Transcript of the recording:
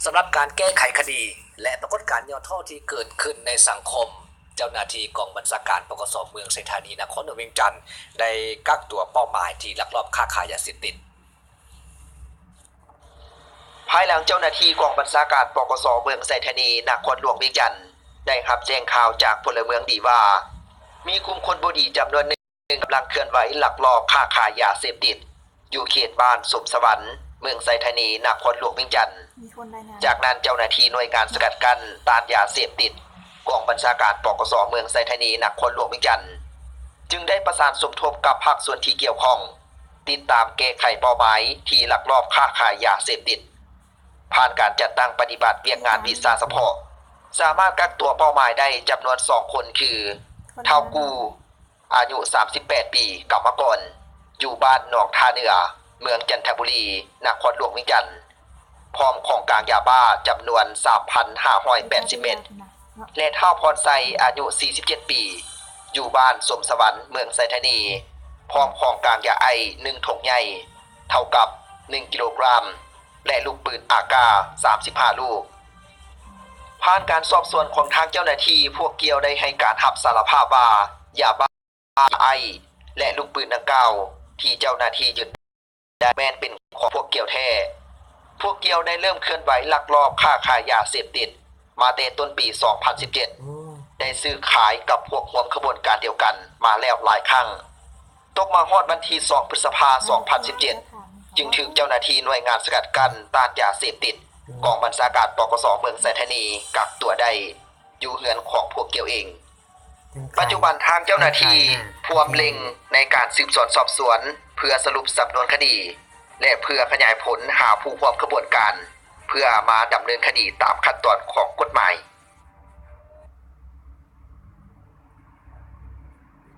ສຳລັບການແກ້ໄຂຄະດີ ແລະ ປາກົດການຫຍໍ້ທໍ້ທີ່ເກີດຂຶ້ນໃນສັງຄົມ, ເຈົ້າໜ້າທີ່ກອງບັນຊາການ ປກສ ເມືອງໄຊທານີ ນະຄອນຫຼວງວຽງຈັນ ໄດ້ກັກຕົວເປົ້າໝາຍທີ່ລັກລອບຄ້າຂາຍຢາເສບຕິດ. ພາຍຫຼັງເຈົ້າໜ້າທີ່ກອງບັນຊາການ ປກສ ເມືອງໄຊທານີ ນະຄອນຫຼວງວຽງຈັນ ໄດ້ຮັບແຈ້ງຂ່າວຈາກພົນລະເມືອງດີວ່າ ມີກຸ່ມຄົນບໍ່ດີຈຳນວນໜຶ່ງ ກຳລັງເຄື່ອນໄຫວລັກລອບຄ້າຂາຍຢາເສບຕິດ ຢູ່ເຂດບ້ານສົມສະຫວັນ ເມືອງໄຊທານີ ນະຄອນຫຼວງວຽງຈັນ. ມີຄົນລາຍງານ. ຈາກນັ້ນເຈົ້າໜ້າທີ່ໜ່ວຍງານສະກັດກັ້ນຕ້ານຢາເສບຕິດ ກອງບັນຊາການ ປກສ ເມືອງໄຊທານີ ນະຄອນຫຼວງວຽງຈັນ ຈຶ່ງໄດ້ປະສານສົມທົບກັບພາກສ່ວນທີ່ກ່ຽວຂ້ອງ ຕິດຕາມແກ້ໄຂເປົ້າໝາຍທີ່ລັກລອບຄ້າຂາຍຢາເສບຕິດ. ຜ່ານການຈັດຕັ້ງປະຕິບັດວຽກງານວິຊາສະເພາະ ສາມາດກັກຕົວເປົ້າໝາຍໄດ້ຈຳນວນສອງຄົນ ຄື ທ້າວກູ່ ອາຍຸສາມສິບແປດປີ ກຳມະກອນ ຢູ່ບ້ານໜອງທ່າເໜືອ ເມືອງຈັນທະບູລີ ນະຄອນຫຼວງວຽງຈັນ ພ້ອມຂອງກາງຢາບ້າຈຳນວນສາມພັນຫ້າຮ້ອຍແປດສິບເມັດ ແລະ ທ້າວພອນໄຊ ອາຍຸສີ່ສິບເຈັດປີ ຢູ່ບ້ານສົມສະຫວັນ ເມືອງໄຊທານີ ພ້ອມຂອງກາງຢາໄອສ໌ໜຶ່ງຖົງໃຫຍ່ ເທົ່າກັບໜຶ່ງກິໂລກຣາມ ແລະ ລູກປືນອາກາສາມສິບຫ້າລູກ. ຜ່ານການສອບສວນຂອງທາງເຈົ້າໜ້າທີ່, ພວກກ່ຽວໄດ້ໃຫ້ການຮັບສາລະພາບວ່າ ຢາບ້າ ໄອສ໌ ແລະ ລູກປືນດັ່ງກ່າວທີ່ເຈົ້າໜ້າທີ່ຍຶດໄດ້ແມ່ນເປັນຂອງພວກກ່ຽວແທ້. ພວກກ່ຽວໄດ້ເລີ່ມເຄື່ອນໄຫວລັກລອບຄ້າຂາຍຢາເສບຕິດມາແຕ່ຕົ້ນປີສອງພັນສິບເຈັດ ໄດ້ຊື້ຂາຍກັບພວກຮ່ວມຂະບວນການດຽວກັນມາແລ້ວຫຼາຍຄັ້ງ. ຕົກມາຮອດວັນທີສອງ ພຶດສະພາ ສອງພັນສິບເຈັດ ຈຶ່ງຖືກເຈົ້າໜ້າທີ່ໜ່ວຍງານສະກັດກັ້ນຕ້ານຢາເສບຕິດ ກອງບັນຊາການ ປກສ ເມືອງໄຊທານີ ກັກຕົວໄດ້ຢູ່ເຮືອນຂອງພວກກ່ຽວເອງ. ປັດຈຸບັນທາງເຈົ້າໜ້າທີ່ພວມເລັ່ງໃນການສືບສວນສອບສວນ ເພື່ອສະຫຼຸບສຳນວນຄະດີ ແລະ ເພື່ອຂະຫຍາຍຜົນຫາຜູ້ຮ່ວມຂະບວນການ ເພື່ອມາດຳເນີນຄະດີຕາມຂັ້ນຕອນຂອງກົດໝາຍ.